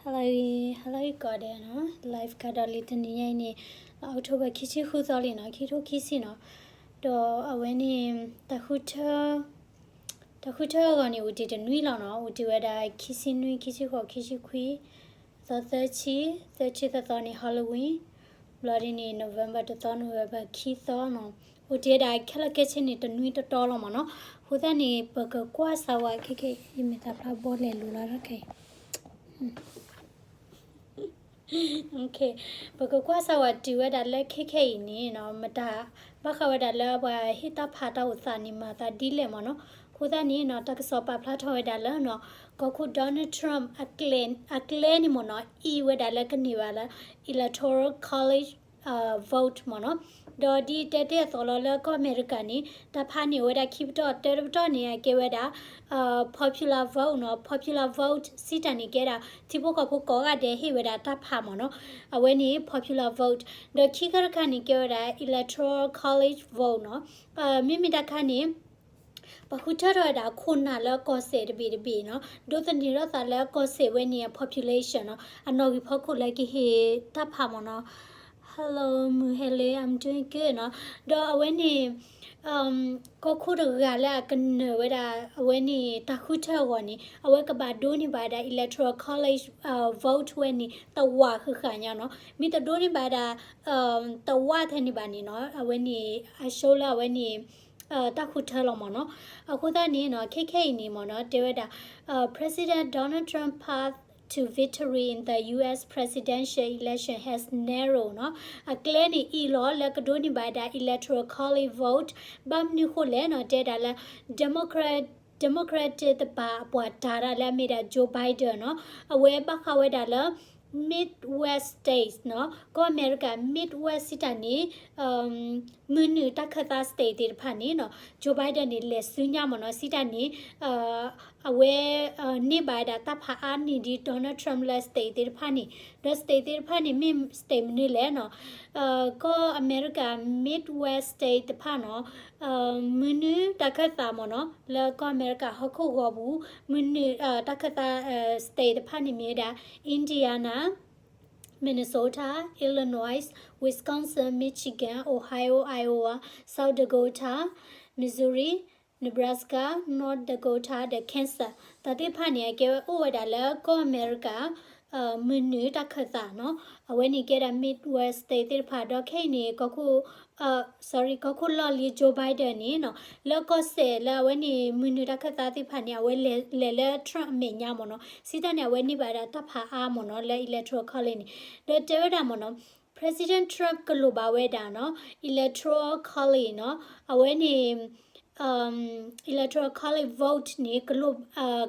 Hello, hello ကိးဂၤဒဲးနီၤ, live ကဒီးလံတနံၤညါအံၤန့ၣ် October ခံဆံဃုသီလံနီၤ, ခံထိခံဆံနီၤ, ဒီးအဝဲန့ၣ် တၢ်ဃုထၢ တၢ်ဃုထၢအဂီၢ်န့ၣ် အိၣ်တ့ၢ်တနွံလီၤနီၤ, အိၣ်တ့ၢ်ဝဲဒၣ် ခံဆံနွံ, ခံဆံဃိး, ခံဆံခွံ, သီသၢဆံ, သၢဆံသီသီန့ၣ် Halloween, ဘျီဒ်န့ၣ် November တသီ, November ခံသီနီၤ, အိၣ်တ့ၢ်ဝဲဒၣ်ခဲလၢာ်ခဲဆ့န့ၣ် တနွံတတီလီၤမ့ၢ်နီၤ, အဃိသတးန့ၣ် ပကကွၢ်စၢၤဝဲခဲခဲအံၤ, ယမ့ၢ်တၢ်ဖျါဘီလဲၤလိၤလီၤခဲအံၤ ပကကွၢ်စၢၤဝဲတုၤဝဲဒၣ်လၢခဲခဲအံၤန့ၣ်နီၤ, မတၤ ဘၣ်ဃးဝဲဒၣ်လၢပှၤဟ့ၣ်တၢ်ဖးတၢ်အိၣ်သးန့ၣ် မၤသးဒ်လဲၣ်မ့ၢ်နီၤ, အဃိသတးန့ၣ်နီၤ တၢ်ကစီၣ်ပာ်ဖျါထီၣ်ဝဲဒၣ်လၢနီၤ ကီၢ်ခိၣ် Donald Trump အကျဲ, အကျဲန့ၣ်မ့ၢ်နီၤ အံၤဝဲဒၣ်လၢကန့ၢ်ဘၣ်လၢ electoral college vote မ့ၢ်နီၤ, ဒီးဒ်တဲတ့ၢ်အသိးလီၤလၢကီၢ်အမဲရကၤန့ၣ် တၢ်ဖးန့ၣ်အိၣ်ဝဲဒၣ်ခံပတီၢ်, တၢတပတီၢ်န့ၣ် အကဲဝဲဒၣ် popular vote နီၤ, popular vote စံးတၢ်န့ၣ်ကဲဒၣ် ထံဖိကီၢ်ဖိကိးဂၤဒဲးဟ့ၣ်ဝဲဒၣ်တၢ်ဖးမ့ၢ်နီၤ, အဝဲန့ၣ် popular vote, ဒီးခံခါတခါန့ၣ်ကဲဝဲဒၣ် electoral college vote နီၤ, မ့မ့ၢ်တၢ်ခါန့ၣ် ပှၤဃုထၢထီၣ်ဝဲဒၣ်ခိၣ်နၢ်လၢကီၢ်စဲၣ်တဘ့ၣ်တဘ့ၣ်နီၤ, ဒိးသန့ၤထီၣ်သးလၢကီၢ်စဲၣ်ဝဲန့ၣ် population နီၤ, အနီၣ်ဂံၢ်ဖီခိၣ်လၢကဟ့ၣ်တၢ်ဖးမ့ၢ်နီၤ, Hello မုၢ်ဟဲလ့ I'm doing good နီၤ, ဒီးအဝဲန့ၣ် ကီၢ်ခိၣ်တဂၤလၢအကနၢၤဝဲဒၣ် အဝဲန့ၣ်တၢ်ဃုထၢအဂီၢ်န့ၣ် အဝဲကဘၣ်ဒိးန့ၢ်ဘၣ်ဝဲဒၣ် electoral college vote ဝဲန့ၣ် တဝးဃၣ်ဃၣ်ညါနီၤ, မ့ၢ်တဒိးန့ၢ်ဘၣ်ဝဲဒၣ် တဝးထဲန့ၣ်ဘၣ်န့ၣ်နီၤ, အဝဲန့ၣ် အ show လၢအဝဲန့ၣ် တၢ်ဃုထၢလီၤမ့ၢ်နီၤ, အဃိသတးန့ၣ်နီၤ ခဲခဲအံၤန့ၣ်မ့ၢ်နီၤ တဲဝဲဒၣ် President Donald Trump path to victory in the U S presidential election has narrowed နီၤ, အကျဲန့ၣ် အံၤလီၤလၢကဒိးန့ၢ်ဘၣ်ဝဲဒၣ် electoral college vote, ဘၣ်မနုၤဃိလဲၣ်နီၤ, တဲဒၣ်လၢ Democrat, Democratic တပၤအပှၤတၢ်တၢ်လၢအမ့ၢ်ဒၣ် Joe Biden နီၤ, အဝဲဘၣ်ဃးဝဲဒၣ်လၢ Midwest states နီၤ, ကီၢ်အမဲရကၤ Midwest စံးတၢ်န့ၣ် မုၢ်နုာ်တၢ်ခၢၣ်သး state သ့ၣ်တဖၣ်န့ၣ်နီၤ Joe Biden န့ၣ် လဲၤဆူညါမ့ၢ်နီၤ, စံးတၢ်န့ၣ် အဝဲ န့ၢ်ဘၣ်ဝဲဒၣ်တၢ်ဖးအါန့ၢ်ဒံး Donald Trump လၢ state သ့ၣ်တဖၣ်န့ၣ်, ဒီး state သ့ၣ်တဖၣ်န့ၣ် မ့ၢ် state မနုၤလဲၣ်နီၤ, ကီၢ်အမဲရကၤ Midwest state တဖၣ်နီၤ, မုၢ်နုာ်တၢ်ခၢၣ်သးမ့ၢ်နီၤ လၢကီၢ်အမဲရကၤဟီၣ်ခိၣ်ဂီၤပူၤ မုၢ်နုာ်တၢ်ခၢၣ်သး state တဖၣ်န့ၣ်မ့ၢ်ဝဲဒၣ် Indiana, Minnesota, Illinois, Wisconsin, Michigan, Ohio, Iowa, South Dakota, Missouri, Nebraska, North Dakota ဒီး Kansas တၢ်သ့ၣ်တဖၣ်န့ၣ် အကဲဝဲအိၣ်ဝဲဒၣ်လၢကီၢ်အမဲရကၤ မုၢ်နုာ်တၢ်ခၢၣ်သးနီၤ, အဝဲန့ၣ်ကဲဒၣ် Midwest state သ့ၣ်တဖၣ် ဒီးခဲအံၤန့ၣ် ကီၢ်ခိၣ် sorry ကီၢ်ခိၣ်လီၢ်လံၤ Joe Biden န့ၣ်နီၤ လၢကီၢ်စဲၣ်လၢအဝဲန့ၣ် မုၢ်နုာ်တၢ်ခၢၣ်သးသ့ၣ်တဖၣ်န့ၣ် အဝဲလဲၤလၢ Trump အမဲာ်ညါမ့ၢ်နီၤ, စံးတၢ်န့ၣ် အဝဲန့ၢ်ဘၣ်ဝဲဒၣ်တၢ်ဖးအါမ့ၢ်နီၤ လၢ electoral college န့ၣ်, ဒီးတဲဝဲဒၣ်မ့ၢ်နီၤ President Trump ကလိၣ်ဘၣ်ဝဲဒၣ်နီၤ electoral college နီၤ, အဝဲန့ၣ် electoral college vote န့ၣ် ကလိၣ်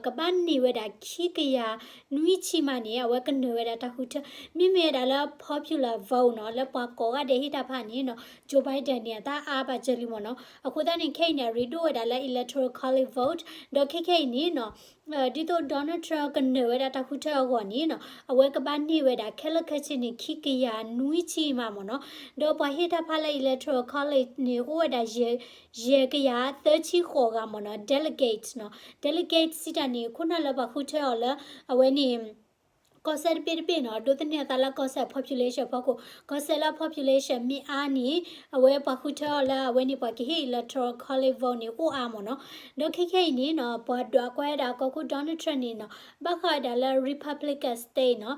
ကဘၣ်န့ၢ်ဝဲဒၣ်ခံကယၤနွံဆံမးန့ၣ် အဝဲကနၢၤဝဲဒၣ်တၢ်ဃုထၢ, မ့မ့ၢ်ဝဲဒၣ်လၢ popular vote နီၤ လၢပှၤကိးဂၤဒဲးဟ့ၣ်တၢ်ဖးန့ၣ်နီၤ Joe Biden န့ၣ် အတၢ်အါဘၣ်စၢၤလံမ့ၢ်နီၤ, အဃိသတးန့ၣ် ခဲအံၤန့ၣ် အရ့ဒိၣ်ဝဲဒၣ်လၢ electoral college vote ဒီးခဲခဲအံၤန့ၣ်နီၤ ဒ်သိး Donald Trump ကနၢၤဝဲဒၣ်တၢ်ဃုထၢအဂီၢ်န့ၣ်နီၤ အဝဲကဘၣ်န့ၢ်ဝဲဒၣ်ခဲလၢာ်ခဲဆ့န့ၣ် ခံကယၤနွံဆံမးမ့ၢ်နီၤ, ဒီးပှၤဟ့ၣ်တၢ်ဖးလၢ electoral college န့ၣ် အိၣ်ဝဲဒၣ် ယဲၢ်ကယၤသၢဆံဃိးဂၤမ့ၢ်နီၤ delegate နီၤ, delegate စံးတၢ်န့ၣ် ခိၣ်နၢ်လၢပှၤဃုထၢအီၤလၢ အဝဲန့ၣ် ကီၢ်စဲၣ်တဘ့ၣ်တဘ့ၣ်နီၤ ဒိးသန့ၤအသးလၢကီၢ်စဲၣ် population ဖီခိၣ်, ကီၢ်စဲၣ်လၢ population မ့ၢ်အါန့ၣ် အဝဲပှၤဃုထၢအီၤလၢအဝဲန့ၣ် ပှၤကဟ့ၣ် electoral college vote န့ၣ် အိၣ်အါမ့ၢ်နီၤ, ဒီးခဲခဲအံၤန့ၣ်နီၤ ပှၤဒွးကွၢ်ဝဲဒၣ်ကီၢ်ခိၣ် Donald Trump န့ၣ်နီၤ ဘၣ်ဃးဝဲဒၣ်လၢ Republican state နီၤ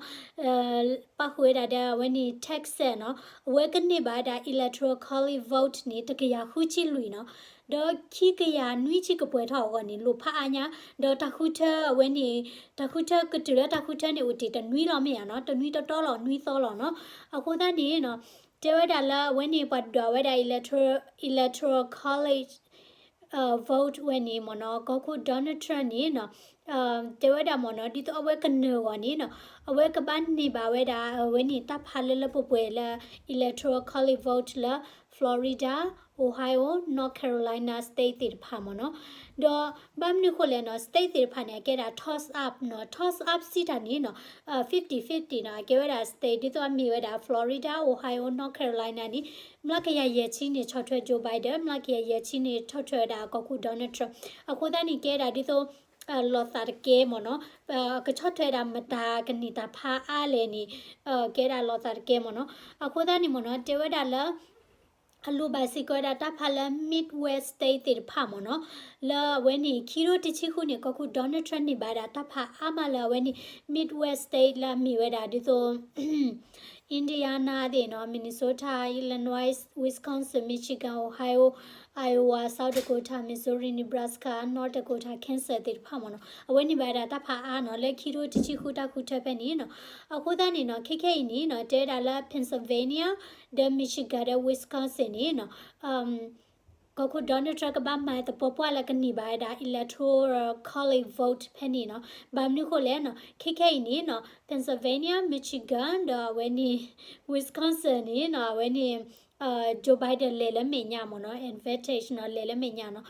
ပာ်ဃုာ်ဝဲဒၣ်ဒီးအဝဲန့ၣ် Texas နီၤ အဝဲကန့ၢ်ဘၣ်ဝဲဒၣ် electoral college vote န့ၣ် တကယၤဃုဆံလွံၢ်နီၤ, ဒီးခံကယၤနွံဆံကပှဲၤထီၣ်အဂီၢ်န့ၣ် လိာ်ဖးအါညါ, ဒီးတၢ်ဃုထၢအဝဲန့ၣ် တၢ်ဃုထၢကတုၤလၢတၢ်ဃုထၢန့ၣ် အိၣ်တ့ၢ်တနွံလီၤမ့ၢ်ဧါနီၤ, တနွံတတီလီၤ နွံသီလီၤနီၤ, အဃိသတးန့ၣ်နီၤ တဲဝဲဒၣ်လၢအဝဲန့ၣ် ပှၤဒွးဝဲဒၣ် electoral, electoral college vote ဝဲန့ၣ်မ့ၢ်နီၤ ကီၢ်ခိၣ် Donald Trump န့ၣ်နီၤ တဲဝဲဒၣ်မ့ၢ်နီၤ ဒ်သိးအဝဲကနၢၤအဂီၢ်န့ၣ်နီၤ အဝဲကဘၣ်န့ၢ်ဘၣ်ဝဲဒၣ် အဝဲန့ၣ်တၢ်ဖးလၢလၢပှဲၤပှဲၤလၢ electoral college vote လၢ Florida, Ohio, North Carolina state သ့ၣ်တဖၣ်မ့ၢ်နီၤ, ဒီးဘၣ်မနုၤဃိလဲၣ်နီၤ state သ့ၣ်တဖၣ်န့ၣ် အကဲဒၣ် toss up နီၤ, toss up စံးတၢ်န့ၣ်နီၤ fifty fifty နီၤ အကဲဝဲဒၣ် state ဒ်သိးအမ့ၢ်ဝဲဒၣ် Florida, Ohio, North Carolina န့ၣ် မျးကယၤယဲၢ်ဆံန့ၣ် ဆီၣ်ထွဲ Joe Biden, မျးကယၤယဲၢ်ဆံန့ၣ် ဆီၣ်ထွဲဝဲဒၣ်ကီၢ်ခိၣ် Donald Trump, အဃိသတးန့ၣ် ကဲဒၣ်ဒ်သိး လီၤသးတကဲမ့ၢ်နီၤ, ကဆီၣ်ထွဲဒၣ်မတၤကန့ၢ်တၢ်ဖးအါလဲၣ်န့ၣ် ကဲဒၣ်လီၤသးတကဲမ့ၢ်နီၤ. အဃိသတးန့ၣ်မ့ၢ်နီၤ တဲဝဲဒၣ်လၢ အလိၣ်ဘၣ်စ့ၢ်ကီးဝဲဒၣ်တၢ်ဖးလၢ Midwest state သ့ၣ်တဖၣ်မ့ၢ်နီၤ, လၢအဝဲန့ၣ် ခံထိတဆံဃုန့ၣ် ကီၢ်ခိၣ် Donald Trump န့ၢ်ဘၣ်ဝဲဒၣ်တၢ်ဖးအါမးလၢအဝဲန့ၣ် Midwest state လၢအမ့ၢ်ဝဲဒၣ်ဒ်သိး Indiana သ့ၣ်နီၤ, Minnesota, Illinois, Wisconsin, Michigan, Ohio, Iowa, South Dakota, Missouri, Nebraska, North Dakota, Kansas သ့ၣ်တဖၣ်မ့ၢ်နီၤ, အဝဲန့ၢ်ဘၣ်ဝဲဒၣ်တၢ်ဖးအါနီၤ လၢခံထိတဆံဃုတၢ်ဃုထၢဖဲန့ၣ်နီၤ. အဃိသတးန့ၣ်နီၤ ခဲခဲအံၤန့ၣ်နီၤ တဲဝဲဒၣ်လၢ Pennsylvania ဒီး Michigan ဒီး Wisconsin န့ၣ်နီၤ ကီၢ်ခိၣ် Donald Trump ကဘၣ်မၤသပှၢ်ပှၢ်လၢကန့ၢ်ဘၣ်ဝဲဒၣ် electoral college vote ဖဲန့ၣ်နီၤ. ဘၣ်မနုၤဃိလဲၣ်နီၤ ခဲခဲအံၤန့ၣ်နီၤ Pennsylvania, Michigan ဒီးအဝဲန့ၣ် Wisconsin န့ၣ်နီၤ အဝဲန့ၣ် Joe Biden လဲၤလၢမဲာ်ညါမ့ၢ်နီၤ, advantage နီၤ လဲၤလၢမဲာ်ညါနီၤ.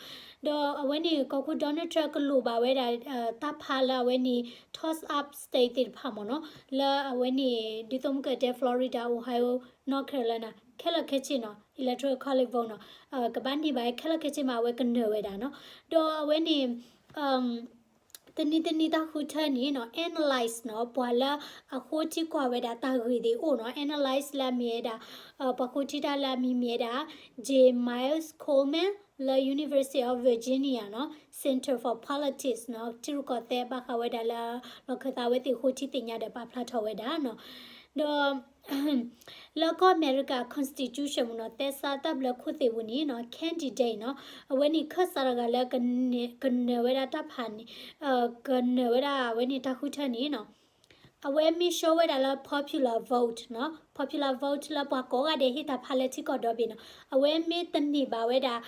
ဒီးအဝဲန့ၣ် ကီၢ်ခိၣ် Donald Trump ကလိၣ်ဘၣ်ဝဲဒၣ် တၢ်ဖးလၢအဝဲန့ၣ် toss up state သ့ၣ်တဖၣ်မ့ၢ်နီၤ, လၢအဝဲန့ၣ် ဒ်သိးမ့ၢ်ကတဲ Florida, Ohio, North Carolina ခဲလၢာ်ခဲဆ့နီၤ electoral college vote နီၤ ကဘၣ်န့ၢ်ဘၣ်ခဲလၢာ်ခဲဆ့မး အဝဲကနၢၤဝဲဒၣ်နီၤ. ဒီးအဝဲန့ၣ် တနံၤတနံၤတၢ်ဃုထၢန့ၣ်နီၤ analyze နီၤ ပှၤလၢအဃိထံကွၢ်ဝဲဒၣ်တၢ်ဂ့ၢ်သ့ၣ်အိၣ်နီၤ analyze လၢအမ့ၢ်ဝဲဒၣ် ပှၤဃိထံတၢ်လၢအမံၤမ့ၢ်ဝဲဒၣ် J Miles Coleman လၢ University of Virginia နီၤ Center for Politics နီၤ ထံရူၢ်ကီၢ်သဲးဘၣ်ဃးဝဲဒၣ်လၢ လီၢ်ခၢၣ်သးဝဲသ့ၣ်ဃိထံသ့ၣ်ညါဒီးပာ်ဖျါထီၣ်ဝဲဒၣ်နီၤ. ဒီး လၢကီၢ်အမဲရကၤ constitution မ့ၢ်နီၤ သဲစးတၢ်ဘျၢခိၣ်သ့ၣ်ပူၤန့ၣ်နီၤ candidate နီၤ အဝဲန့ၣ်ခၢၣ်စးတဂၤလၢ ကနၢၤဝဲဒၣ်တၢ်ဖးန့ၣ် ကနၢၤဝဲဒၣ်အဝဲန့ၣ်တၢ်ဃုထၢန့ၣ်နီၤ အဝဲမ့ၢ်ဆှၢဝဲဒၣ်လၢ popular vote နီၤ popular vote လၢပှၤကိးဂၤဒဲးဟ့ၣ်တၢ်ဖးလၢထံကီၢ်ဒီဘ့ၣ်နီၤ အဝဲမ့ၢ်တန့ၢ်ဘၣ်ဝဲဒၣ်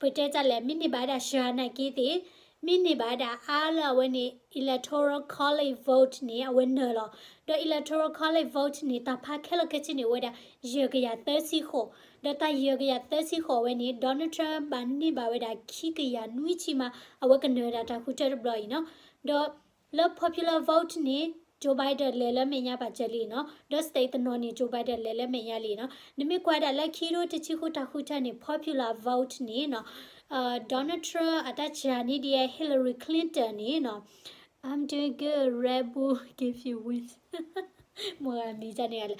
ပတဲတၢ်လဲၣ် မ့ၢ်န့ၢ်ဘၣ်ဝဲဒၣ်စှၤနာ်က့သ့ၣ် မ့ၢ်န့ၢ်ဘၣ်ဝဲဒၣ်အါလၢအဝဲန့ၣ် electoral college vote န့ၣ် အဝဲနၢၤလီၤ. ဒီး electoral college vote န့ၣ် တၢ်ဖးခဲလၢာ်ခဲဆ့န့ၣ် အိၣ်ဝဲဒၣ် ယဲၢ်ကယၤသၢဆံဃိး, ဒီးတၢ်ယဲၢ်ကယၤသၢဆံဃိးဝဲန့ၣ် Donald Trump ဘၣ်န့ၢ်ဘၣ်ဝဲဒၣ်ခံကယၤနွံဆံမး အဝဲကနၢၤဝဲဒၣ်တၢ်ဃုထၢတဘျီအံၤနီၤ. ဒီးလၢ popular vote န့ၣ် Joe Biden လဲၤလၢမဲာ်ညါပာ်စၢၤလံနီၤ, ဒီး state တနီၤန့ၣ် Joe Biden လဲၤလၢမဲာ်ညါလံနီၤ. နမ့ၢ်ကွၢ်ဒၣ်လၢခံထိတဆံဃုတၢ်ဃုထၢန့ၣ် popular vote န့ၣ်နီၤ Donald Trump အတၢ်စှၤန့ၢ်ဒံး Hillary Clinton န့ၣ်နီၤ I'm doing good, Red Bull give you win မ့ၢ်ဂ့ၤမံၤန့ၣ်လဲၣ်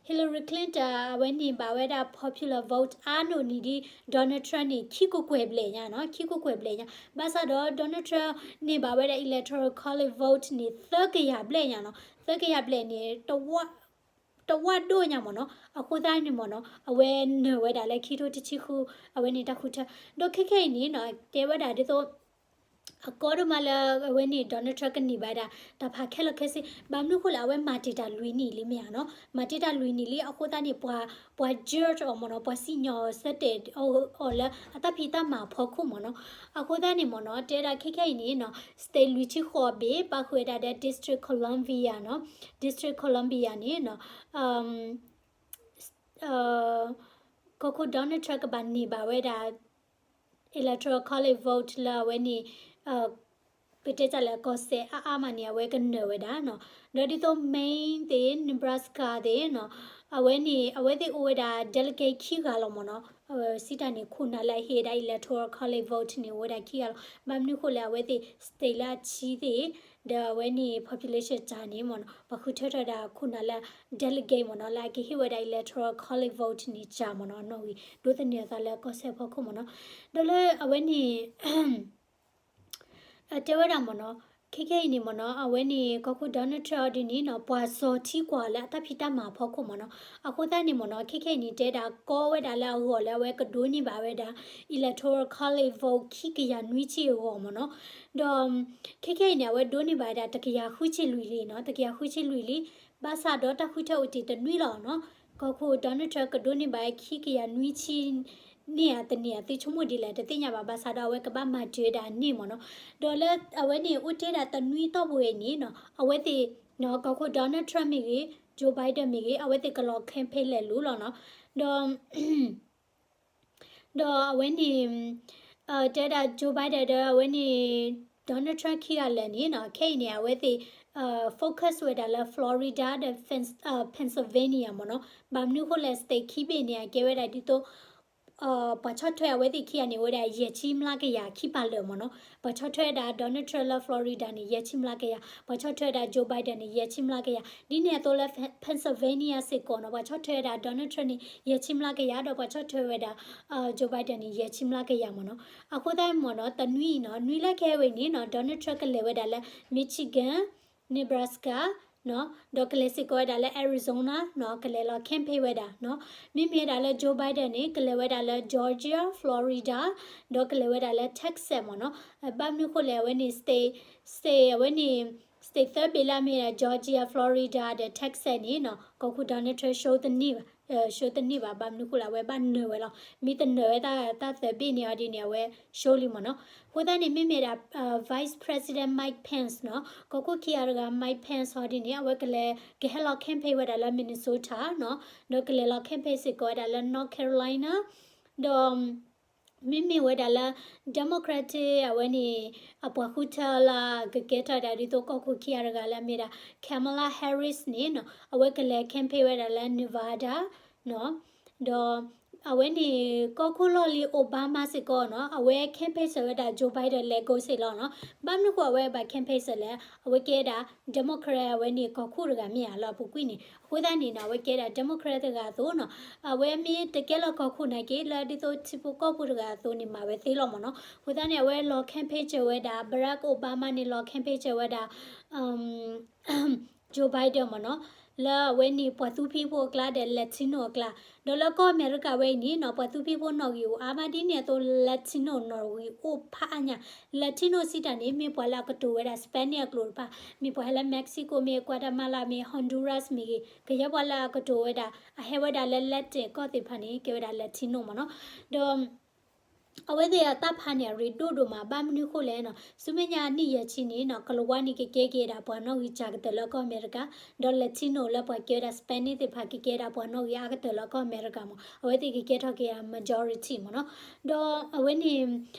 Hillary Clinton အဝဲန့ၢ်ဘၣ်ဝဲဒၣ် popular vote အါန့ၢ်ဒံး Donald Trump န့ၣ် ခံကကွဲၢ်ဘျဲၣ်ညါနီၤ, ခံကကွဲၢ်ဘျဲၣ်ညါ. ဘၣ်ဆၣ်ဒီး Donald Trump န့ၢ်ဘၣ်ဝဲဒၣ် electoral college vote န့ၣ် သၢကယၤဘျဲၣ်ညါနီၤ, သၢကယၤဘျဲၣ်န့ၣ် တဝၣ်ဒိၣ်ညါမ့ၢ်နီၤ. အဃိသတးန့ၣ်မ့ၢ်နီၤ အဝဲနၢၤဝဲဒၣ်လၢခံထိတဆံဃု အဝဲန့ၣ်တၢ်ဃုထၢ. ဒီးခဲခဲအံၤန့ၣ်နီၤ တဲဝဲဒၣ်ဒ်သိး အကီဒိၣ်မးလၢအဝဲန့ၣ် Donald Trump ကန့ၢ်ဘၣ်ဒၣ် တၢ်ဖးခဲလၢာ်ခဲဆ့, ဘၣ်မနုၤဃိလဲၣ် အဝဲမၤတ့ၢ်တၢ်လွံၢ်နံၣ်လံမ့ၢ်ဧါနီၤ, မၤတ့ၢ်တၢ်လွံၢ်နံၣ်လံ. အဃိသတးန့ၣ် ပှၤ ပှၤ judge အီၤမ့ၢ်နီၤ, ပှၤစံၣ်ညီၣ်ဆၢတဲာ်အီၤလၢအတၢ်ဖံးတၢ်မၤအဖီခိၣ်မ့ၢ်နီၤ. အဃိသတးန့ၣ်မ့ၢ်နီၤ တဲဒၣ်ခဲခဲအံၤန့ၣ်နီၤ state လွံၢ်ဆံဃိးဘ့ၣ် ပာ်ဃုာ်ဝဲဒၣ်ဒီး District Columbia နီၤ, District Columbia န့ၣ်နီၤ ကီၢ်ခိၣ် Donald Trump ကဘၣ်န့ၢ်ဘၣ်ဝဲဒၣ် electoral college vote လၢအဝဲန့ၣ် ပတဲတၢ်လၢကီၢ်စဲၣ်အါအါမးန့ၣ် အဝဲကနၢၤဝဲဒၣ်နီၤ. ဒီးဒ်သိး Maine သ့ၣ် Nebraska သ့ၣ်နီၤ အဝဲန့ၣ် အဝဲသ့ၣ်အိၣ်ဝဲဒၣ် delegate ခံဂၤလီၤမ့ၢ်နီၤ. စံးတၢ်န့ၣ် ခိၣ်နၢ်လၢအဟ့ၣ်ဝဲဒၣ် electoral college vote န့ၣ် အိၣ်ဝဲဒၣ်ခံဂၤလီၤ. ဘၣ်မနုၤဃိလဲၣ် အဝဲသ့ၣ် state လၢအဆံသ့ၣ် ဒီးအဝဲန့ၣ် population တၢ်န့ၣ်မ့ၢ်နီၤ ပှၤဃုထၢထီၣ်ဒၣ်ခိၣ်နၢ်လၢ delegate မ့ၢ်နီၤ လၢအကဟ့ၣ်ဝဲဒၣ် electoral college vote န့ၣ် ကၢ်မ့ၢ်နီၤ အနီၣ်ဂံၢ် ဒိးသန့ၤအသးလၢကီၢ်စဲၣ်ဖီခိၣ်မ့ၢ်နီၤ. ဒီးလၢအဝဲန့ၣ် တဲဝဲဒၣ်မ့ၢ်နီၤ ခဲခဲအံၤန့ၣ်မ့ၢ်နီၤ အဝဲန့ၣ် ကီၢ်ခိၣ် Donald Trump အီၤဒ်န့ၣ်နီၤ ပှၤစီၤထံကွၢ်လၢအတၢ်ဖံးတၢ်မၤအဖီခိၣ်မ့ၢ်နီၤ. အဃိသတးန့ၣ်မ့ၢ်နီၤ ခဲခဲအံၤန့ၣ် တဲဒၣ်ကီဝဲဒၣ်လၢအဂီၢ်လၢအဝဲကဒိးန့ၢ်ဘၣ်ဝဲဒၣ် electoral college vote ခံကယၤနွံဆံအဂီၢ်မ့ၢ်နီၤ. ဒီး ခဲခဲအံၤန့ၣ် အဝဲဒိးန့ၢ်ဘၣ်ဝဲဒၣ် တကယၤဃုဆံလွံၢ်လံနီၤ, တကယၤဃုဆံလွံၢ်လံ. ဘၣ်ဆၣ်ဒီးတၢ်ဃုထၢအိၣ်တ့ၢ်တနွံလီၤနီၤ. ကီၢ်ခိၣ် Donald Trump ကဒိးန့ၢ်ဘၣ်ဝဲခံကယၤနွံဆံန့ၢ်ဧါတန့ၢ်ဧါ သုဆိကမိၣ်ဒ်လဲၣ် တသ့ၣ်ညါဘၣ်. ဘၣ်ဆၣ်ဒီး အဝဲကဘၣ်မၤစၢၤဝဲဒၣ်န့ၢ်မ့ၢ်နီၤ. ဒီးလၢအဝဲန့ၣ်အိၣ်တ့ၢ်ဒၣ်တနွံတီၢ်ပူၤဝဲန့ၣ်နီၤ အဝဲသ့ၣ် ကီၢ်ခိၣ် Donald Trump မ့ၢ်ဂ့ၤ Joe Biden မ့ၢ်ဂ့ၤ အဝဲသ့ၣ်ကလီၤ campaign လဲၤလိၤလီၤနီၤ. ဒီး ဒီးအဝဲန့ၣ် တဲဒၣ် Joe Biden ဒီးအဝဲန့ၣ် Donald Trump ခံဂၤလၢာ်န့ၣ်နီၤ ခဲအံၤန့ၣ် အဝဲသ့ၣ် focus ဝဲဒၣ်လၢ Florida ဒီး Pennsylvania မ့ၢ်နီၤ. ဘၣ်မနုၤအဃိလဲၣ် state ခံဘ့ၣ်န့ၣ် အကဲဝဲဒၣ်ဒ်သိး ပှၤဆီၣ်ထွဲအဝဲသ့ၣ်ခံဂၤန့ၣ် အိၣ်ဝဲဒၣ်ယဲၢ်ဆံမျးကယၤခံပာ်လၢာ်မ့ၢ်နီၤ. ပှၤဆီၣ်ထွဲဝဲဒၣ် Donald Trump လၢ Florida န့ၣ် ယဲၢ်ဆံမျးကယၤ, ပှၤဆီၣ်ထွဲဝဲဒၣ် Joe Biden န့ၣ် ယဲၢ်ဆံမျးကယၤ, ဒ်န့ၣ်အသိးလၢ Pennsylvania စ့ၢ်ကီးနီၤ ပှၤဆီၣ်ထွဲဝဲဒၣ် Donald Trump န့ၣ် ယဲၢ်ဆံမျးကယၤ ဒီးပှၤဆီၣ်ထွဲဝဲဒၣ် Joe Biden န့ၣ် ယဲၢ်ဆံမျးကယၤမ့ၢ်နီၤ. အဃိသတးမ့ၢ်နီၤ တနွံအံၤနီၤ နွံလၢခဲအံၤဝဲအံၤန့ၣ်နီၤ Donald Trump ကလဲၤဝဲဒၣ်လၢ Michigan, Nebraska နီၤ ဒီးကလဲၤစ့ၢ်ကီးဝဲဒၣ်လၢ Arizona နီၤ ကလဲၤလီၤ campaign ဝဲဒၣ်နီၤ. မ့မ့ၢ်ဝဲဒၣ်လၢ Joe Biden န့ၣ် ကလဲၤဝဲဒၣ်လၢ Georgia, Florida ဒီးကလဲၤဝဲဒၣ်လၢ Texas မ့ၢ်နီၤ. ဘၣ်မနုၤဃိလဲၣ် အဝဲန့ၣ် state, state အဝဲန့ၣ် state သၢဘ့ၣ်လၢအမ့ၢ်ဝဲဒၣ် Georgia, Florida ဒီး Texas န့ၣ်နီၤ ကီၢ်ခိၣ် Donald Trump ရှုံးတန့ၢ်ဘၣ်, ရှုံးတန့ၢ်ဘၣ် ဘၣ်မနုၤဃိလဲၣ် အဝဲဘၣ်နၢၤဝဲလီၤ. မ့ၢ်တနၢၤဝဲတၢ်သၢဘ့ၣ်န့ၣ်အီၤဒ်န့ၣ် အဝဲရှုံးလံမ့ၢ်နီၤ. အဃိသတးန့ၣ် မ့မ့ၢ်ဒၣ် Vice President Mike Pence နီၤ ကီၢ်ခိၣ်ခံဂၤတဂၤ Mike Pence ဟီဒ်န့ၣ် အဝဲကလဲၤ ကဟဲလီၤ campaign ဝဲဒၣ်လၢ Minnesota နီၤ ဒီးကလဲၤလီၤ campaign စ့ၢ်ကီးဝဲဒၣ်လၢ North Carolina ဒီး မ့မ့ၢ်ဝဲဒၣ်လၢ Democratic အဝဲန့ၣ် အပှၤဃုထၢလၢကကဲထီၣ်ဝဲဒၣ်ဒ်သိးကီၢ်ခိၣ်ခံဂၤတဂၤလၢအမ့ၢ်ဒၣ် Kamala Harris န့ၣ်နီၤ အဝဲကလဲၤ campaign ဝဲဒၣ်လၢ Nevada နီၤ ဒီး အဝဲန့ၣ် ကီၢ်ခိၣ်လီၢ်လံၤ Obama စ့ၢ်ကီးနီၤ အဝဲ campaign စၢၤဝဲဒၣ် Joe Biden လဲၤကိးစ့ၢ်လီၤနီၤ. ဘၣ်မနုၤဃိအဝဲဘၣ် campaign စၢၤလဲၣ် အဝဲကဲဒၣ် Democrat အဝဲန့ၣ် ကီၢ်ခိၣ်တဂၤမ့ၢ်ဧါလၢအပူၤကွံာ်န့ၣ် အဃိသတးန့ၣ်နီၤ အဝဲကဲဒၣ် Democrat တဂၤအသိးနီၤ အဝဲမ့ၢ်တကဲလၢကီၢ်ခိၣ်နာ်က့ လၢဒ်သိးထံဖိကီၢ်ဖိတဂၤအသိးန့ၣ် မၤဝဲသ့လီၤမ့ၢ်နီၤ. အဃိသတးန့ၣ် အဝဲလီၤ campaign စၢၤဝဲဒၣ် Barack Obama န့ၣ် လီၤ campaign စၢၤဝဲဒၣ် Joe Biden မ့ၢ်နီၤ လၢအဝဲန့ၣ် ပှၤသူဖံဖိအကျါဒီး Latino အကျါ ဒီးလၢကီၢ်အမဲရကၤဝဲအံၤန့ၣ်နီၤ ပှၤသူဖံဖိနီၣ်ဂံၢ်အိၣ်အါမးဒ်န့ၣ်အသိး Latino နီၣ်ဂံၢ်အိၣ်ဖးအါညါ Latino စံးတၢ်န့ၣ် မ့ၢ်ပှၤလၢအကတိၤဝဲဒၣ် Spanish အကျိာ်တဖၣ် မ့ၢ်ပှၤဟဲလၢ Mexico မ့ၢ် Guatemala မ့ၢ် Honduras မ့ၢ်ဂ့ၤ ကယဲၢ်ပှၤလၢအကတိၤဝဲဒၣ် အဟဲဝဲဒၣ်လၢ Latin ကီၢ်သ့ၣ်တဖၣ်န့ၣ် ကဲဝဲဒၣ် Latino မ့ၢ်နီၤ. ဒီး အဝဲသ့ၣ်အတၢ်ဖးန့ၣ် အရ့ဒိၣ်ဒိၣ်မး ဘၣ်မနုၤဃိလဲၣ်နီၤ ဆူမဲာ်ညါအနံၣ်ယဲၢ်ဆံန့ၣ်နီၤ ကလၤဝါန့ၣ် ကကဲက့ၤဒၣ်ပှၤနီၣ်ဂံၢ်စှၤကတၢၢ်လၢကီၢ်အမဲရကၤ ဒီး Latino လၢပှၤကဲဝဲဒၣ် Spanish သ့ၣ်တဖၣ် ကကဲဒၣ်ပှၤနီၣ်ဂံၢ်အါကတၢၢ်လၢကီၢ်အမဲရကၤမ့ၢ် အဝဲသ့ၣ်ကကဲထီၣ်က့ၤ majority မ့ၢ်နီၤ. ဒီးအဝဲန့ၣ်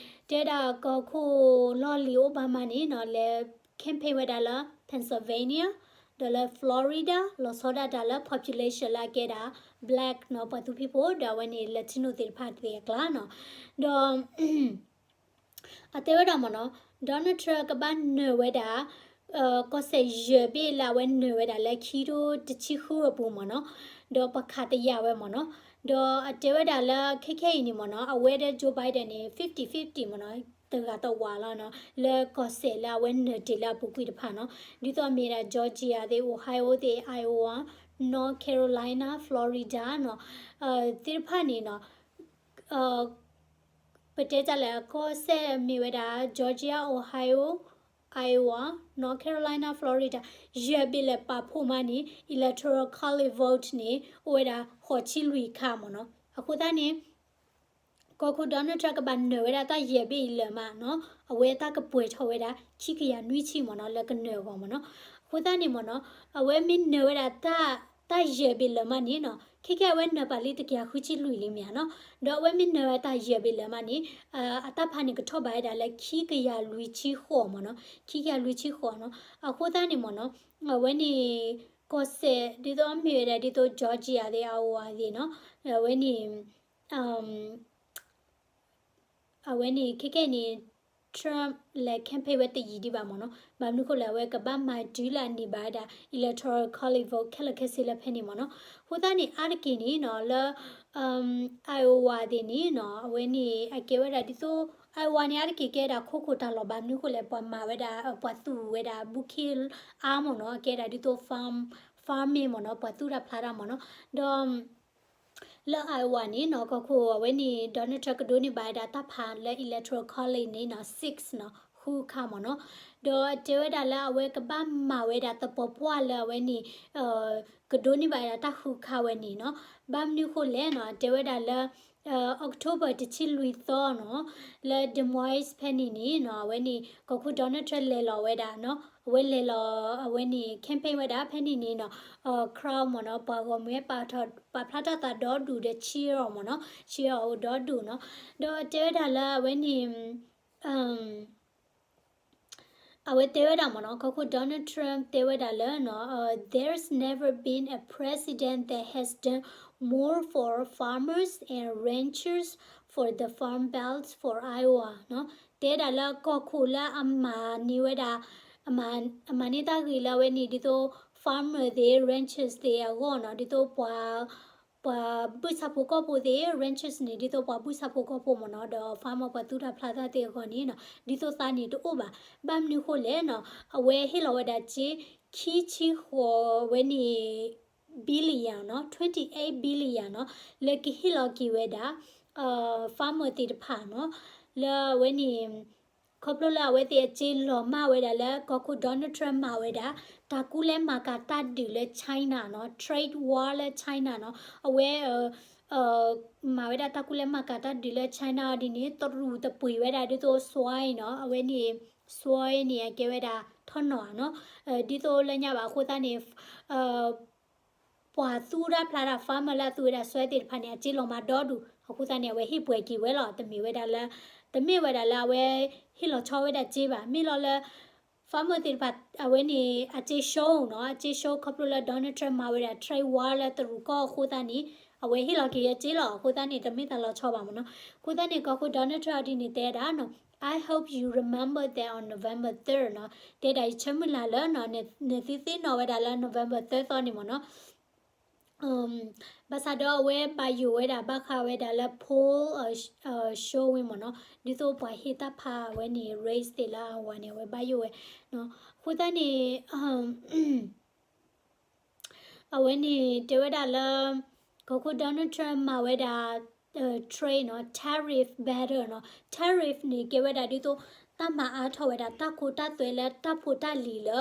တဲဒၣ်ကီၢ်ခိၣ်လီၢ်လံၤ Obama န့ၣ်နီၤ လဲၤ campaign ဝဲဒၣ်လၢ Pennsylvania ဒီးလၢ Florida လီၤဆီဒၣ်တၢ်လၢ population လၢအကဲဒၣ် black နီၤ ပှၤသူဖံဖိ ဒီးအဝဲန့ၣ် Latino သ့ၣ်တဖၣ်သ့ၣ်အကျါနီၤ. ဒီး အတဲဝဲဒၣ်မ့ၢ်နီၤ Donald Trump ကဘၣ်နၢၤဝဲဒၣ် ကီၢ်စဲၣ်ယဲၢ်ဘ့ၣ်လၢအဝဲနၢၤဝဲဒၣ်လၢ ခံထိတဆံဃုအပူၤမ့ၢ်နီၤ, ဒီးပှၤခးတယာ်ဝဲမ့ၢ်နီၤ, ဒီးအတဲဝဲဒၣ်လၢခဲခဲအံၤန့ၣ်မ့ၢ်နီၤ အဝဲဒီး Joe Biden န့ၣ် fifty fifty မ့ၢ်နီၤ, တဂၤတဝးလီၤနီၤ, လၢကီၢ်စဲၣ်လၢအဝဲနၢၤတ့ၢ်လၢအပူၤကွံာ်တဖၣ်နီၤ, ဒ်သိးအမ့ၢ်ဒၣ် Georgia သ့ၣ် Ohio သ့ၣ် Iowa, North Carolina, Florida နီၤ, သ့ၣ်တဖၣ်န့ၣ်နီၤ ပတဲတၢ်လၢကီၢ်စဲၣ်မ့ၢ်ဝဲဒၣ် Georgia, Ohio, Iowa, North Carolina, Florida ယဲၢ်ဘ့ၣ်လၢပာ်ဖှိၣ်မးန့ၣ် electoral college vote န့ၣ် အိၣ်ဝဲဒၣ်ဃိးဆံလွံၢ်ခါမ့ၢ်နီၤ. အဃိသတးန့ၣ် ကီၢ်ခိၣ် Donald Trump ကဘၣ်နၢၤဝဲဒၣ်တၢ်ယဲၢ်ဘ့ၣ်အံၤလၢာ်မးနီၤ, အဝဲတၢ်ကပှဲၤထီၣ်ဝဲဒၣ် ခံကယၤနွံဆံမ့ၢ်နီၤ လၢကနၢၤအဂီၢ်မ့ၢ်နီၤ. အဃိသတးန့ၣ်မ့ၢ်နီၤ အဝဲမ့ၢ်နၢၤဝဲဒၣ် တၢ်ယဲၢ်ဘ့ၣ်လၢာ်မးန့ၣ်နီၤ, ခဲကဲအဝဲနၢၤပာ်လံတကယၤဃုဆံလွံၢ်လံမ့ၢ်ဧါနီၤ, ဒီးအဝဲမ့ၢ်နၢၤဝဲတၢ်ယဲၢ်ဘ့ၣ်လၢာ်မးန့ၣ် အတၢ်ဖးန့ၣ်ကထီၣ်ဘးဝဲဒၣ်လၢခံကယၤလွံၢ်ဆံဃိးမ့ၢ်နီၤ, ခံကယၤလွံၢ်ဆံဃိးနီၤ. အဃိသတးန့ၣ်မ့ၢ်နီၤ အဝဲန့ၣ် ကီၢ်စဲၣ် ဒ်သိးမ့ၢ်ဝဲဒၣ်ဒ်သိး Georgia သ့ၣ် Iowa သ့ၣ်နီၤ, အဝဲန့ၣ် အဝဲန့ၣ် ခဲကဲန့ၣ် Trump လဲၤ campaign ဝဲတယံာ်ဒံးဘၣ်မ့ၢ်နီၤ, ဘၣ်မနုၤဃိလဲၣ် အဝဲကဘၣ်မၤတုၤလၢအန့ၢ်ဘၣ်ဝဲဒၣ် electoral college vote ခဲလၢာ်ခဲဆ့လၢဖဲန့ၣ်မ့ၢ်နီၤ. အဃိသတးန့ၣ် အါတက့ၢ်န့ၣ်နီၤ လၢ Iowa သ့ၣ်န့ၣ်နီၤ အဝဲန့ၣ် အကဲဝဲဒၣ်ဒ်သိး Iowa န့ၣ် အါတက့ၢ်ကဲဒၣ်ခိခိၣ်တၢ်လီၢ် ဘၣ်မနုၤဃိလဲၣ် ပှၤမၤဝဲဒၣ် ပှၤသူၣ်ဝဲဒၣ်ဘူးခ့အါမ့ၢ်နီၤ, အကဲဒၣ်ဒ်သိး farm, farming မ့ၢ်နီၤ, ပှၤသူၣ်တၢ်ဖျါတၢ်မ့ၢ်နီၤ. ဒီး လၢ Iowa န့ၣ်နီၤ ကီၢ်ခိၣ်အဝဲန့ၣ် Donald Trump ကဒိးန့ၢ်ဘၣ်ဝဲဒၣ်တၢ်ဖးလၢ electoral college န့ၣ်နီၤ six နီၤ ဃုခါမ့ၢ်နီၤ. ဒီးအတဲဝဲဒၣ်လၢအဝဲကဘၣ်မၤဝဲဒၣ်သပှၢ်ပှၢ်လၢအဝဲန့ၣ် ကဒိးန့ၢ်ဘၣ်ဝဲဒၣ်တၢ်ဃုခါဝဲန့ၣ်နီၤ. ဘၣ်မနုၤဃိလဲၣ်နီၤ အတဲဝဲဒၣ်လၢ October တဆံလွံၢ်သီနီၤ လၢ Des Moines ဖဲန့ၣ်န့ၣ်နီၤ အဝဲန့ၣ် ကီၢ်ခိၣ် Donald Trump လဲၤလီၤဝဲဒၣ်နီၤ, အဝဲလဲၤလီၤ အဝဲန့ၣ် campaign ဝဲဒၣ်ဖဲန့ၣ်န့ၣ်နီၤ crowd မ့ၢ်နီၤ ပှၤဂီၢ်မုၢ်ဟဲပာ်ထီၣ် ပာ်ဖျါထီၣ်သးဒီဒူၣ်ဒီး cheer အီၤမ့ၢ်နီၤ, cheer အီၤအိၣ်ဒီဒူၣ်နီၤ. ဒီးအတဲဝဲဒၣ်လၢအဝဲန့ၣ် အ အဝဲတဲဝဲဒၣ်မ့ၢ်နီၤ, ကီၢ်ခိၣ် Donald Trump တဲဝဲဒၣ်လၢနီၤ, there's never been a president that has done more for farmers and ranchers for the Farm Belt for Iowa နီၤ. တဲဒၣ်လၢကီၢ်ခိၣ်လၢအမၤန့ၢ်ဝဲဒၣ်, အမၤန့ၢ်တၢ်ဂ့ၤလၢအဝဲန့ၣ် ဒ်သိး farmer သ့ၣ် ranchers သ့ၣ်အဂီၢ်နီၤ, ဒ်သိးပှၤ ပှၤဘုၣ်ဆၣ်ဖိကီၢ်ဖိသ့ၣ် ranchers န့ၣ် ဒ်သိးပှၤဘုၣ်ဆၣ်ဖိကီၢ်ဖိမ့ၢ်နီၤ, ဒီး farmer ပှၤသူၣ်တၢ်ဖျးတၢ်သ့ၣ်အဂီၢ်န့ၣ်နီၤ, ဒ်သိးသးန့ၣ်တအိၣ်ဘၣ်. ဘၣ်မနုၤဃိလဲၣ်နီၤ, အဝဲဟ့ၣ်လီၤဝဲဒၣ်စ့ ခံဆံဃိးဝဲန့ၣ် billion နီၤ, twenty eight billion နီၤ, လၢကဟ့ၣ်လီၤက့ၤဝဲဒၣ် farmer သ့ၣ်တဖၣ်နီၤ, လၢအဝဲန့ၣ် ခီဖျိလၢအဝဲသ့ၣ်အစ့လီၤမၢ်ဝဲဒၣ်လၢ ကီၢ်ခိၣ် Donald Trump မၤဝဲဒၣ် တၢ်ကူၣ်လဲၤမၤကၤတၢ်ဒုးလၢ China နီၤ, trade war လၢ China နီၤ, အဝဲ မၤဝဲဒၣ်တၢ်ကူၣ်လဲၤမၤကၤတၢ်ဒုးလၢ China အီၤဒ်န့ၣ် တရူးတပှ့ၤဝဲဒၣ်ဒ်သိး soy နီၤ, အဝဲန့ၣ် soy န့ၣ် အကဲဝဲဒၣ်ထီၣ်နီၣ်ဧါနီၤ, ဒ်သိးလၢညါဘၣ်အဃိသတးန့ၣ် ပှၤသူၣ်တၢ်ဖျးတၢ် farmer လၢအသူဝဲဒၣ် soy သ့ၣ်တဖၣ်န့ၣ် အစ့လီၤမၢ်ဒီဒူၣ်, အဃိသတးန့ၣ် အဝဲဟ့ၣ်ပှဲၤက့ၤဝဲလီၤ. တမ့ၢ်ဝဲဒၣ်လၢ, တမ့ၢ်ဝဲဒၣ်လၢအဝဲဟ့ၣ်လီၤဆီဝဲဒၣ်စ့ဘၣ်. မ့ၢ်လီၤလၢ farmer သ့ၣ်တဖၣ် အဝဲန့ၣ် အစ့ show နီၤ, အစ့ show ခီဖျိလၢ Donald Trump မၤဝဲဒၣ် trade war လၢတရူးကီၢ်အဃိသတးန့ၣ် အဝဲဟ့ၣ်လီၤက့ၤအစ့လီၤ. အဃိသတးန့ၣ် တမ့ၢ်တၢ်လီၤဆီဘၣ်မ့ၢ်နီၤ. အဃိသတးန့ၣ် ကီၢ်ခိၣ် Donald Trump အီၤဒ်န့ၣ်တဲဒၣ်နီၤ, I hope you remember that on November third နီၤ, တဲဒၣ်ယဆၢမုၢ်လၢ်လၢ နသုသ့ၣ်နီၣ်ဝဲဒၣ်လၢ November third သီန့ၣ်မ့ၢ်နီၤ. ဘၣ်ဆၣ်ဒီးအဝဲဘၣ်ယိၣ်ဝဲဒၣ် ဘၣ်ဃးဝဲဒၣ်လၢ poll showing မ့ၢ်နီၤ, ဒ်သိးပှၤဟ့ၣ်တၢ်ဖးဝဲန့ၣ် race သ့ၣ်လၢအဝၤန့ၣ် အဝဲဘၣ်ယိၣ်ဝဲ. အဃိသတးန့ၣ် အဝဲန့ၣ်တဲဝဲဒၣ်လၢ ကီၢ်ခိၣ် Donald Trump မၤဝဲဒၣ် trade နီၤ, tariff battle နီၤ, tariff န့ၣ် ကဲဝဲဒၣ်ဒ်သိး တၢ်မၤအါထီၣ်ဝဲဒၣ်တၢ်ခိတၢ်သွဲလၢတၢ်ဖိတၢ်လံၤလၢ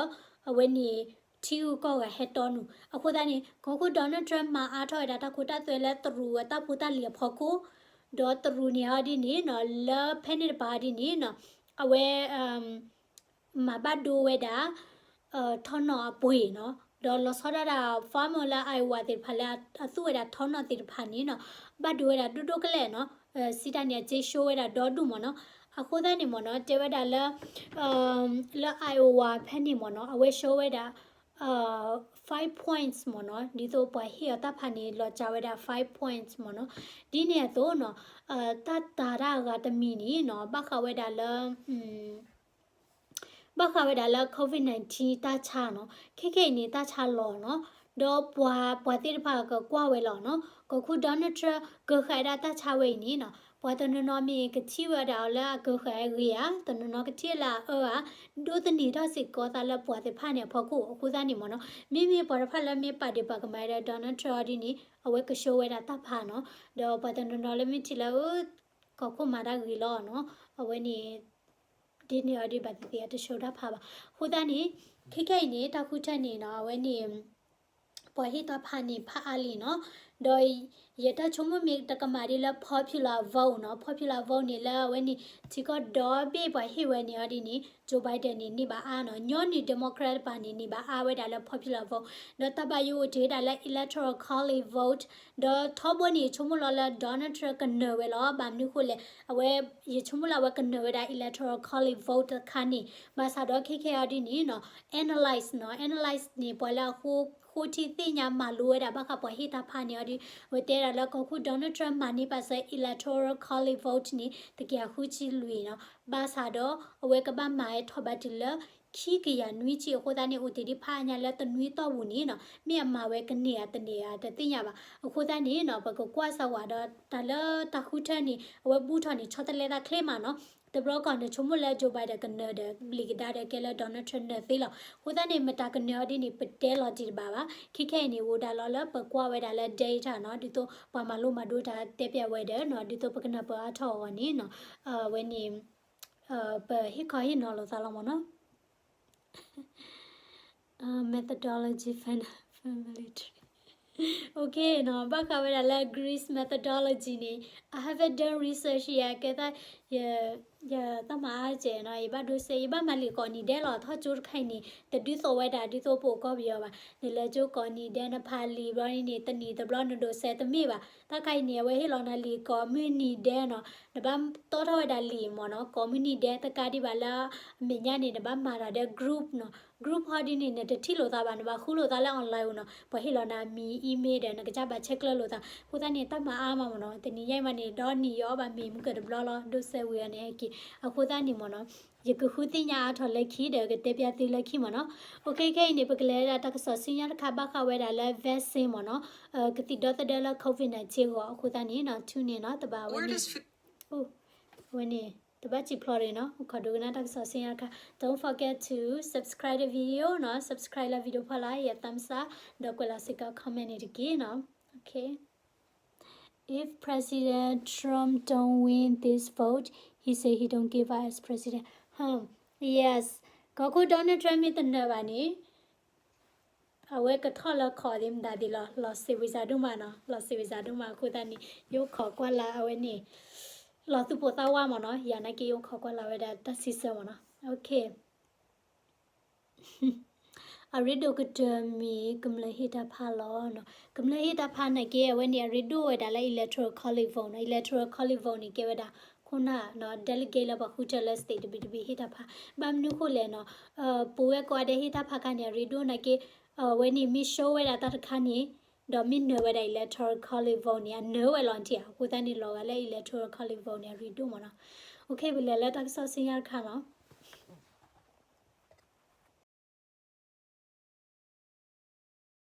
အဝဲန့ၣ် ထံဂုၤကီၢ်ဂၤဟဲတီနုာ်. အဃိသတးန့ၣ် ကီၢ်ခိၣ် Donald Trump မၤအါထီၣ်ဝဲဒၣ်တၢ်ခိတၢ်သွဲလၢတရူးအတၢ်ဖိတၢ်လံၤအဖီခိၣ်, ဒီးတရူးန့ၣ်အီၤဒ်န့ၣ်နီၤ, လၢဖဲန့ၣ်တပၤအီၤဒ်န့ၣ်နီၤ, အဝဲ မၤဘၣ်ဒိဝဲဒၣ် ထီၣ်နီၣ်အပှ့ၤနီၤ, ဒီးလီၤဆီဒၣ်တၢ် farmer လၢ Iowa သ့ၣ်တဖၣ်လၢအသူဝဲဒၣ်ထီၣ်နီၣ်သ့ၣ်တဖၣ်န့ၣ်နီၤ, ဘၣ်ဒိဝဲဒၣ်ဒိၣ်ဒိၣ်ကလဲာ်နီၤ, စံးတၢ်န့ၣ် အစ့ show ဝဲဒၣ်ဒီဒူၣ်မ့ၢ်နီၤ. အဃိသတးန့ၣ်မ့ၢ်နီၤ, တဲဝဲဒၣ်လၢ လၢ Iowa ဖဲန့ၣ်မ့ၢ်နီၤ, အဝဲ show ဝဲဒၣ် five points မ့ၢ်နီၤ, ဒ်သိးပှၤဟ့ၣ်အီၤတၢ်ဖးန့ၣ် လီၤစှၤဝဲဒၣ် five points မ့ၢ်နီၤ. ဒ်န့ၣ်အသိးနီၤ, တၢ်တာ်တၢ်အဂၤတမံၤန့ၣ်နီၤ, ဘၣ်ဃးဝဲဒၣ်လၢ ဘၣ်ဃးဝဲဒၣ်လၢ COVID nineteen တၢ်ဆါနီၤ, ခဲခဲအံၤန့ၣ် တၢ်ဆါလီၤနီၤ, ဒီးပှၤ ပှၤသ့ၣ်တဖၣ်ကကွၢ်ဝဲလီၤနီၤ. ကီၢ်ခိၣ် Donald Trump ကၢဃာ်ဒၣ်တၢ်ဆါဝဲအံၤန့ၣ်နီၤ, ပှၤတနီၤနီၤမ့ၢ်ကထံၣ်ဝဲဒၣ်အီၤလၢအကၢဃာ်အဂ့ၤဧါ, တနီၤနီၤကထံၣ်လၢအအၢဧါ, ဒိးသန့ၤထီၣ်စ့ၢ်ကီးသးလၢပှၤသ့ၣ်တဖၣ်န့ၣ်အဖီခိၣ်. အဃိသတးန့ၣ်မ့ၢ်နီၤ, မ့မ့ၢ်ပှၤတဖၣ်လၢမ့ၢ်ပာ်ဒ့ၣ်ပာ်ကမၣ်ဒီး Donald Trump အီၤဒ်န့ၣ် အဝဲက show ဝဲဒၣ်တၢ်ဖးနီၤ, ဒီးပှၤတနီၤနီၤလၢမ့ၢ်ထံၣ်လၢ အၢ ကီၢ်ခိၣ်မၤတၢ်ဂ့ၤလီၤနီၤ, အဝဲန့ၣ် ဒ်န့ၣ်အီၤဒ်ဘၣ်သ့ၣ်သ့ၣ်အတ show တၢ်ဖးဘၣ်. အဃိသတးန့ၣ် ခဲခဲအံၤန့ၣ် တၢ်ဃုထၢန့ၣ်နီၤ, အဝဲန့ၣ် ပှၤဟ့ၣ်တၢ်ဖးန့ၣ် ဖးအါလံနီၤ, ဒီးယတၢ်ဆိကမိၣ်မ့ၢ်တကမၣ်ဒ်လၢ popular vote နီၤ, popular vote န့ၣ်လၢအဝဲန့ၣ် ထံကီၢ်ဒီဘ့ၣ်ပှၤဟ့ၣ်ဝဲန့ၣ်အီၤဒ်န့ၣ် Joe Biden န့ၣ် န့ၢ်ဘၣ်အါနီၤ, ညီနုၢ် Democrat တပၤန့ၣ် န့ၢ်ဘၣ်အါဝဲဒၣ်လၢ popular vote, ဒီးတၢ်ဘၣ်ယိၣ်အိၣ်တ့ၢ်ဝဲဒၣ်လၢ electoral college vote, ဒီးထီဘိန့ၣ် ဆိကမိၣ်လီၤလၢ Donald Trump ကနၢၤဝဲလီၤ. ဘၣ်မနုၤဃိလဲၣ်, အဝဲ ယဆိကမိၣ်လၢအဝဲကနၢၤဝဲဒၣ် electoral college vote တခါန့ၣ်, ဘၣ်ဆၣ်ဒီးခဲခဲအီၤဒ်န့ၣ်နီၤ, analyst နီၤ, analyst န့ၣ် ပှၤလၢအဃိ ဃိထံသ့ၣ်ညါမၤလိဝဲဒၣ်ဘၣ်ဃးပှၤဟ့ၣ်တၢ်ဖးန့ၣ်အီၤဒ်, အဝဲတဲဒၣ်လၢကီၢ်ခိၣ် Donald Trump မၤန့ၢ်ပာ်စၢၤ electoral college vote န့ၣ် တကယၤဃုဆံလွံၢ်နီၤ, ဘၣ်ဆၣ်ဒီး အဝဲကဘၣ်မၤဝဲထီၣ်ဘးတုၤလၢ ခံကယၤနွံဆံ အဃိသတးန့ၣ် အိၣ်တ့ၢ်ဒံးဖးညါလၢတနွံတီၢ်ပူၤန့ၣ်နီၤ, မ့ၢ်အမၤဝဲကန့ၢ်ဧါတန့ၢ်ဧါတသ့ၣ်ညါဘၣ်. အဃိသတးန့ၣ်နီၤ, ပကကွၢ်စၢၤဝဲဒီးတၢ်လၢတၢ်ဃုထၢန့ၣ် အဝဲဘူၣ်ထီၣ်န့ၣ် ဆီတလဲသးချ့မးနီၤ. တဘျီကီၢ်န့ၣ် ဆိကမိၣ်လၢ Joe Biden ကနၢၤဒီး ဘျံးကဒါဒီးကဲလၢ Donald Trump နၢၤသ့လီၤ. အဃိသတးန့ၣ် မတၤကနၢၤအီၤဒ်န့ၣ် ပတဲလီၤတံၢ်တဘၣ်ဘၣ်. ခဲခဲအံၤန့ၣ် အိၣ်ဒၣ်လီၤလၢပကွၢ်ဝဲဒၣ်လၢ data နီၤ, ဒ်သိးပှၤမၤလိမၤဒိတၢ်တဲပျးဝဲဒီးနီၤ, ဒ်သိးပကနၢ်ပၢၢ်အါထီၣ်အဂီၢ်န့ၣ်နီၤ, အဝဲန့ၣ် ပဟ့ၣ်ခီဟ့ၣ်နီၤလိာ်သးလီၤမ့ၢ်နီၤ. Methodology, family tree. Okay နီၤ, ဘၣ်ဃးဝဲဒၣ်လၢ Greece methodology န့ၣ် I haven't done research yet, ကဲသး ယတၢ်မၤအါကဲးနီၤ, ယဘၣ်ဒိစဲး ယဘၣ်မၤလံာ်ကိးနံၤဒဲးလီၤ. ထီၣ်ကၠိတခါအံၤန့ၣ် တဒုးသိးဝဲဒၣ်ဒ်သိးပအိၣ်ကီၢ်ပယီၤဘၣ်. နလဲၤကၠိကိးနံၤဒဲး နဖးလံာ်ဘျီန့ၣ် တနံၤတဘျီနဒိးစဲးတမ့ၢ်ဘၣ်. တၢ်ခါအံၤန့ၣ် အဝဲဟ့ၣ်လီၤနၤလံာ်ကိးမုၢ်နံၤဒဲးနီၤ, နဘၣ်တီထီၣ်ဝဲဒၣ်လံာ်မ့ၢ်နီၤ, ကိးမုၢ်နံၤဒဲးတကးဒံးဘၣ်လၢအမဲာ်ညါန့ၣ် နဘၣ်မၤတၢ်ဒီး group နီၤ. group ဟီဒ်န့ၣ် နတထံၣ်လိာ်သးဘၣ်, နဘၣ်ဃုလိာ်သးလၢ online နီၤ. ပှၤဟ့ၣ်လီၤနၤမံၤ email ဒီး နကစၢ်ဘၣ်ဆဲးကျၢလိာ်သး. အဃိသတးန့ၣ် တၢ်မၤအါမးမ့ၢ်နီၤ. တနံၤညါအံၤမးန့ၣ် ဒီနံၤယအီၣ်ဘၣ်မ့ၤမုၢ်ကၢၤတဘျီလီၤ, ဒိစဲးဝံၤအီၤန့ၣ်ဟဲက့ၤ. အဃိသတးန့ၣ်မ့ၢ်နီၤ ယကဃုသ့ၣ်ညါအါထီၣ်လၢခံဒီး ကတဲပျၢ်သုလၢခံမ့ၢ်နီၤ. အခဲခဲအံၤန့ၣ် ပကလဲၤဝဲဒၣ်တၢ်ကစီၣ်ဆူညါတခါ ဘၣ်ဃးဝဲဒၣ်လၢ vaccine မ့ၢ်နီၤ, ကသံၣ်ဒီသဒၢလၢ COVID nineteen အဂီၢ်. အဃိသတးန့ၣ်နီၤ tune in နီၤ, တဘၣ်ဝဲန့ၣ် အဝဲန့ၣ် တဘၣ်စံၣ်ဖျိးရ့ၣ်နီၤ, ခီဒိကနၣ်တၢ်ကစီၣ်ဆူညါတခါ. Don't forget to subscribe the video နီၤ, subscribe လၢ video ဖီလာ် ယ thumbs up ဒီးကွဲးလီၤစ့ၢ်ကီး comment န့ၣ်တက့ၢ်နီၤ. Okay. If President Trump don't win this vote, he say he don't give up as president. Yes, ကီၢ်ခိၣ် Donald Trump မ့ၢ်တနၢၤဘၣ်န့ၣ် အဝဲကထီၣ်လၢခီၣ်သ့ၣ်မတၤသ့ၣ်လီၤ. လီၤစံးဝံၤစးဒိၣ်မးနီၤ, လီၤစံးဝံၤစးဒိၣ်မး. အဃိသတးန့ၣ် ယအိၣ်ခိးကွၢ်လၢ်အဝဲန့ၣ် လီၤသူၣ်ပိၢ်သးဝးမ့ၢ်နီၤ, ယၤနာ်က့ ယအိၣ်ခိးကွၢ်လၢ်ဝဲဒၣ်တၢ်စံးဆၢမ့ၢ်နီၤ. Okay. အရ့ဒိၣ်ကတၢၢ်မ့ၢ်ကမျၢၢ်ဟ့ၣ်တၢ်ဖးလီၤနီၤ. ကမျၢၢ်ဟ့ၣ်တၢ်ဖးနာ်က့ အဝဲန့ၣ် အရ့ဒိၣ်ဝဲဒၣ်လၢ electoral college vote နီၤ. electoral college vote န့ၣ် ကဲဝဲဒၣ်ခိၣ်နၢ်နီၤ, delegate လၢပှၤဃုထၢလၢ state တဘ့ၣ်တဘ့ၣ်ဟ့ၣ်တၢ်ဖး. ဘၣ်မနုၤဃိလဲၣ်နီၤ, ပဝဲကိးဂၤဒဲးဟ့ၣ်တၢ်ဖးခါန့ၣ် အရ့ဒိၣ်နာ်က့ အဝဲန့ၣ်မ့ၢ် show ဝဲဒၣ်တၢ်တခါန့ၣ် ဒီးမ့ၢ်နၢၤဝဲဒၣ် electoral college vote န့ၣ် အနၢၤဝဲလီၤတံၢ်ဧါ. အဃိသတးန့ၣ် လီၤဂာ်လၢ electoral college vote န့ၣ် အရ့ဒိၣ်မ့ၢ်နီၤ. Okay, ပလဲၤလၢတၢ်ကစီၣ်ဆူညါတခါနီၤ.